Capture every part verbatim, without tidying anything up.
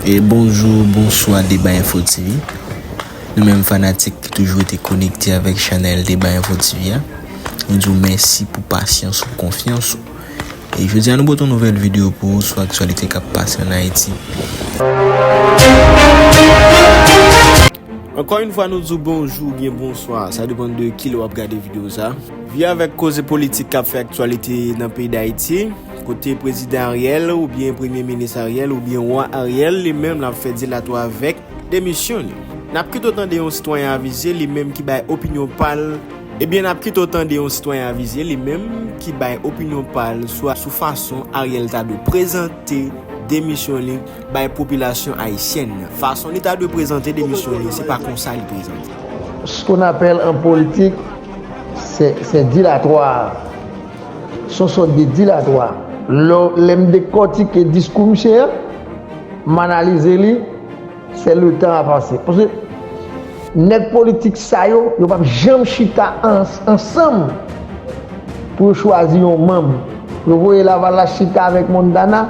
E bonjou, bonswa Deba Info T V. Nou menm fanatik ki toujou rete konekte avèk chanèl Deba Info T V a, nou di w mèsi pou pasyans ou, konfyans ou. E jodi a nou pote yon nouvèl videyo pou ou sou aktyalite k ap pase ann Ayiti. Ankò yon fwa, nou di w bonjou oubyen bonswa. Sa depann de kilè w ap gade videyo sa. Vin avèk koze politik k ap fè aktyalite nan peyi Dayiti, kote prezidan Ariel oubyen premye minis Ariel oubyen wa Ariel, li menm l ap fè dilatwa avèk demisyon li. N ap kite w tande yon sitwayen avize, li menm ki bay opinyon pa l. Ebyen, n ap kite w tande yon sitwayen avize, li menm ki bay opinyon pa l sou, sou fason Ariel ta dwe prezante demisyon li bay popilasyon ayisyèn nan. Fason li ta dwe prezante demisyon li, se pa konsa li prezante. Ce qu'on appelle en politique, c'est, c'est dilatoire. Se yon sòt de dilatwa. Lè, lè m dekòtike diskou misye a, m analize li, c'est le temps à passer. Paske nèg politik sa yo, yo p ap janm chita ans-, ansanm pou yo chwazi yon manm. Yo voye Lavalas chita avèk Montana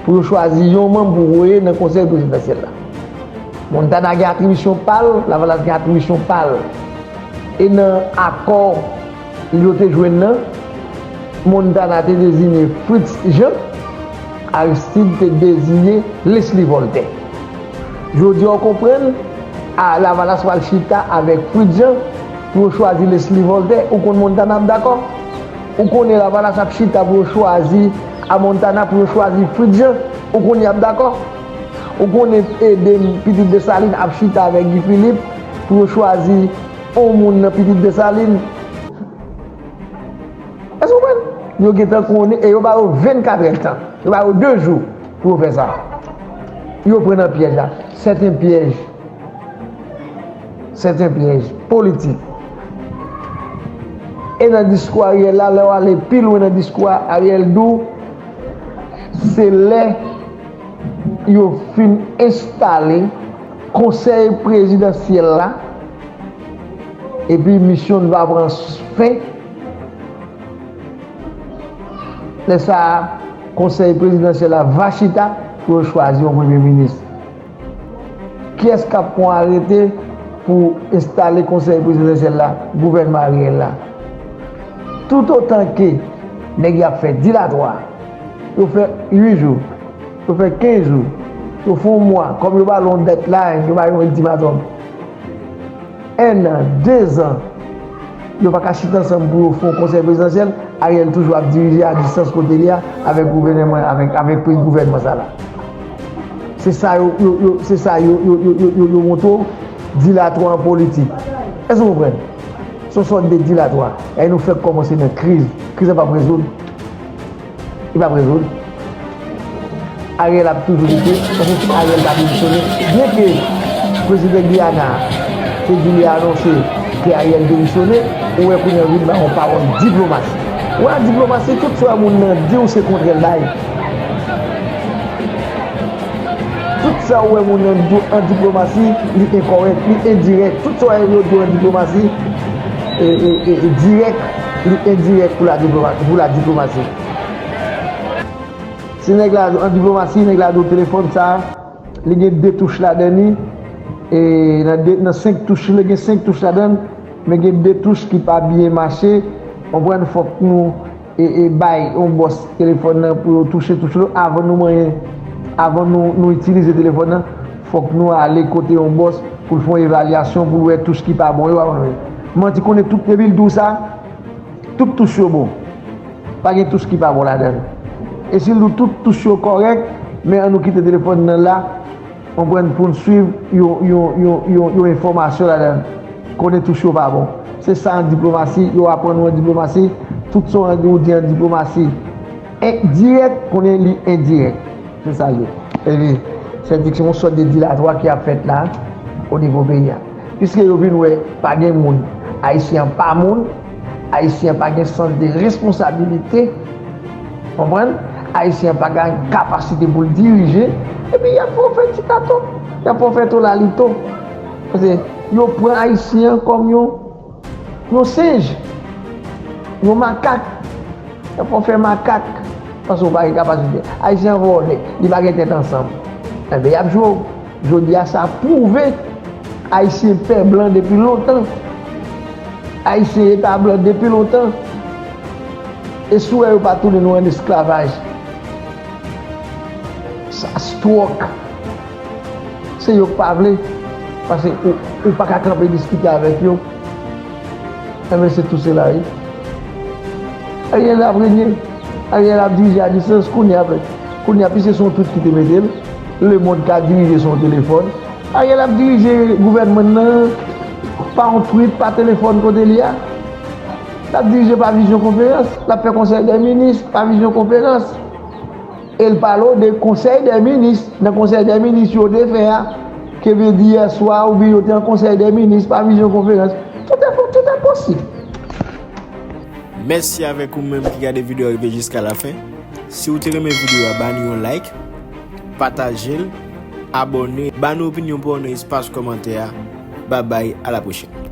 pou yo chwazi yon manm pou voye nan konsèy prezidansyèl la. Montana gen atribisyon pa l, Lavalas gen atribisyon pa l. E nan akò yo te jwenn nan, Montana te deziye Fritz Jean, Aristide te deziye Leslie Voltaire. Jodi a, w konprann, a, Lavalas pral chita avèk Fritz Jean pou yo chwazi Leslie Voltaire. Ou konn Montana ap dakò? Ou konnen Lavalas ap chita pou yo chwazi a Montana pou yo chwazi Fritz Jean? Ou konnen y ap dakò? Ou konnen Edem, pitit Desalin, ap chita avèk Guy Philippe pou yo chwazi yon moun nan pitit Desalin? Èske w konprann? Yo gentan konnen e yo ba yo vennkatrè tan. Yo ba yo de jou pou yo fè sa. Yo pran nan pyèj la. C'est un piège. C'est un piège politique. E nan diskou Ariel la, lè w ale pi lwen nan diskou a, Ariel di w, se lè yo fin enstale konsèy prezidansyèl la, epi misyon n va pran fen. Lè sa a, konsèy prezidansyèl la va chita pou yo chwazi yon premye minis. Kiyès k ap pran arete pou enstale konsèy prezidansyèl la, gouvènman Ariel la? Toutotan ke nèg y ap fè dilatwa, yo fè uit jou, yo fè kenz jou, yo fè yon mwa, kòm yo ba l yon deadline, yo ba l yon iltimatòm. En an, de zan, yo pa ka chita ansanm pou yo fè yon konsèy prezidansyèl, Ariel toujou ap dirije a distans kote li a avèk gouvènman, avèk, avèk gouvènman sa la. Se sa yo, yo, yo, se sa yo, yo, yo, yo, yo, yo montre w, dilatwa an politik. Èske w konprann? Se yon sòt de dilatwa. E nou fèk kòmanse nan kriz. Kriz la p ap rezoud. Li p ap rezoud. Ariel ap toujou lite, paske si Ariel ta demisyone, byenke prezidan Giyana te di li anonse ke Ariel demisyone, ou wè kounye a yo vin ba yon pawòl diplomasi. Ou wè diplomasi, tout sa moun nan di w se kontrè l bay. Tout sa ou wè moun nan di w an diplomasi, li enkòrèk, li endirèk. Tout sa ou wè yo di w an diplomasi, e, e, e, e dirèk, li endirèk pou la diploma-, pou la diplomasi. Si nèg la, an diplomasi, nèg la di w telefòn sa, li gen de touch ladan li, e nan de, nan senk touch, li gen senk touch ladan l, men gen de touch ki pa byen mache, konprann, fòk nou, e, e bay yon bòs telefòn nan pou yo touche touch yo avan nou manyen, avan nou, nou itilize telefòn nan, fòk nou ale kote yon bòs pou l fè yon evalyasyon, pou l wè touch ki pa bon yo avan nou. Manti konnen tout depi l di w sa, tout touch yo bon. Pa gen touch ki pa bon ladan l. E si l di w tout touch yo kòrèk, men an nou kite telefòn nan la, konprann, pou n swiv yon, yon, yon, yon, yon enfòmasyon ladan l. Konnen touch yo pa bon. Se sa an diplomasi, yo aprann ou an diplomasi, tout sa w di an diplomasi endirèk, konnen li endirèk. Se sa l ye. Epi, se di, se yon sòt de dilatwa ki ap fèt la, o nivo peyi a. Piske yo vin wè pa gen moun, Ayisyen an pa moun, Ayisyen an pa gen sans de responsabilite, konprann? Ayisyen an pa gen kapasite pou l dirije, epi y ap fè w fè ti tato, y ap fè w fè tolalito. Paske yo pran Ayisyen an kòm yon, yon senj, yon makak. Y ap fè w fè makak, paske w pa gen kapasite. Ayisyen an vòlè, li pa gen tèt ansanm. Enben, y ap jwe w. Jodi a, sa pwouve Ayisyen pè blan depi lontan. Ayisyen eta blan depi lontan. E si w wè yo pa tounen nou an esklavaj. Sa stwòk. Se yo k pa vle. Paske ou, ou pa ka kanpe diskite avèk yo. Enben, se tou sela, wi. Ariel ap renye. Ariel ap dirije a distans. Kounye a, kounye a, piske se yon tweet ki te mete l, lemonn ka dirije sou yon telefòn. Ariel ap dirije gouvènman nan pa yon tweet, pa telefòn kote li a. L ap dirije pa vizyon konferans. L ap fè konsèy dè minis pa vizyon konferans. E l pale w de konsèy dè minis, nan konsèy dè minis yo te fè a, ke vle di yè swa oubyen yo te an konsèy dè minis pa vizyon konferans. Tout est po-, tout est possible. Mèsi avèk ou menm ki gade videyo a rive jiska lafen. Si w te renmen videyo a, ba nou yon like, pataje l, abòne, ba nou opinyon pa w nan espas kòmantè a. Babay, a la pwochèn.